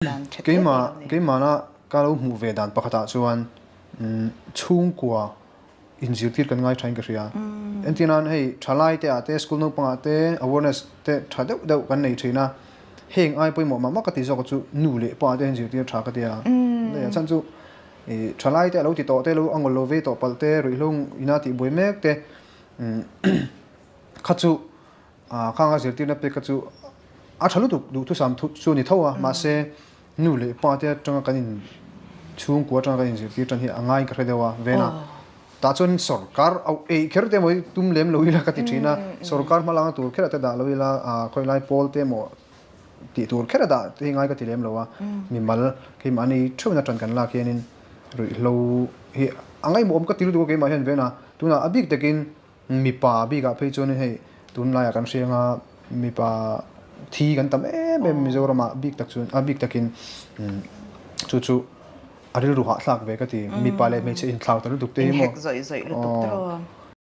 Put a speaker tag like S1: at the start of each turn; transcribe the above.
S1: Dan tha te te lo ni.
S2: Keimahna ka lo hmuh ve dan pakhatah chuan chhungkua inzirtir kan ngai thain ka hria. Entir nan hei thalai te ah te school naupangah te awareness te tha deuh deuh kan nei thin a, heng ai pawimawh mah mah ka ti zawk chu nu leh pa te inzirtir tha ka ti a. A chhan chu thalai te a lo ti tawh te lo a ngawl lo vei tawh palh te ruihhlo ina tihbuai mek te kha chu Khanga zirtirna pek kha chu a tha lutuk duhthusam chu a ni tho a, mahse nu leh pa te atanga kan in chhungkua atanga kan inzirtir tan hi a ngai ka hre deuh a ven a, tah chuan sorkar auh eih kher te emaw hi tum lem lo ila ka ti thin a, sorkar hma langa tur kherah te dah lo ila khawilai pawl te emaw tih tur kher a dah te hi ngai ka ti lem lo a, mimal keimahni theuhin atan kan lak hianin ruihhlo hi a ngaihmawh awm ka ti lutuk a keimah hian ven a, tunah a bik takin Mipa bikah phei chuanin hei tunlaiah kan hria anga mipa thi kan tam em em Mizoramah bik tak chuan a bik takin chu chu a rilru hahthlak ve ka ti. Mipa leh hmeichhe inthlau ta lutuk te hi maw.
S1: Inhek zawih zawih lutuk te rawh.